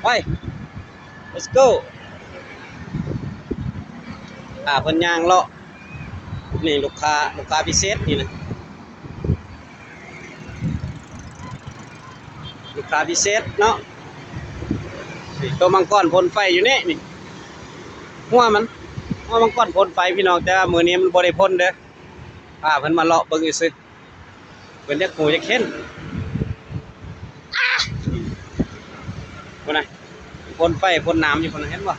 ໄປ let's go ພາເພິ່ນຍ່າງເລາະ. ນີ້ລູກຄ້າ ລູກຄ້າພິເສດນີ້ນະ ລູກຄ້າພິເສດເນາະ. ນີ້ໂຕມັງກອນພົ່ນໄຟຢູ່ນີ້ ນີ້ຫົວມັນ ຫົວມັງກອນພົ່ນໄຟພີ່ນ້ອງ ແຕ່ວ່າມື້ນີ້ມັນບໍ່ໄດ້ພົ່ນເດີ້ ພາເພິ່ນມາເລາະເບິ່ງຊື່ໆ. ເພິ່ນຢາກຮູ້ຢາກເຫັນ ພຸ້ນນະ ພົ່ນໄຟພົ່ນນ້ຳຢູ່ພຸ້ນນະ ເຫັນບໍ່?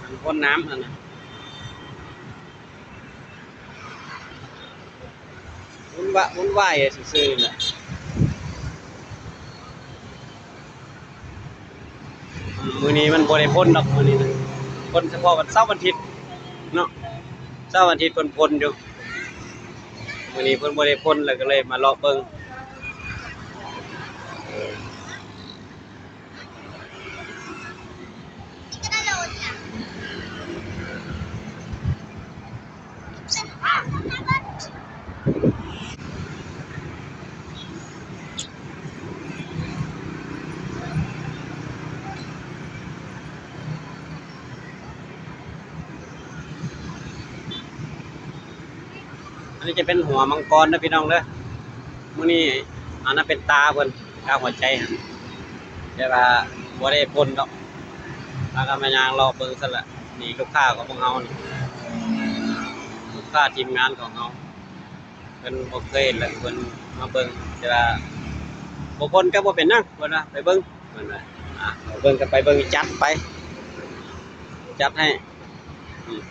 ມັນພົ່ນນ້ຳຫັ້ນນະ ວຸ່ນວະ ວຸ່ນວາຍຊື່ໆ ນີ້ແຫຼະ. ມື້ນີ້ມັນບໍ່ໄດ້ພົ່ນດອກ ມື້ນີ້ນະ ພົ່ນສະເພາະວັນເສົາວັນອາທິດເນາະ ເສົາວັນອາທິດເພິ່ນພົ່ນຢູ່. ມື້ນີ້ເພິ່ນບໍ່ໄດ້ພົ່ນ ແລ້ວກໍເລີຍມາເລາະເບິ່ງ. ອັນນີ້ຈະເປັນຫົວມັງກອນເດີພີ່ນ້ອງເດີ. ມື້ນີ້ອັນນັ້ນເປັນຕາເພິ່ນ ຕາຫົວໃຈຫັ້ນ ແຕ່ວ່າບໍ່ໄດ້ພົ່ນດອກ ພາກັນມາຍ່າງເລາະເບິ່ງຊັ້ນລະ. ນີ້ລູກຄ້າຂອງພວກເຮົານີ້ ລູກຄ້າທີມງານຂອງເຮົາ ເພິ່ນບໍ່ເຄີຍເຫັນ ແລ້ວເພິ່ນມາເບິ່ງ ແຕ່ວ່າບໍ່ພົ່ນກໍບໍ່ເປັນຫຍັງ ເພິ່ນວ່າ ໄປເບິ່ງ ເພິ່ນວ່າ ອ່ະ ໄປເບິ່ງກໍໄປເບິ່ງ ຈັດໄປ ຈັດໃຫ້. ອືມ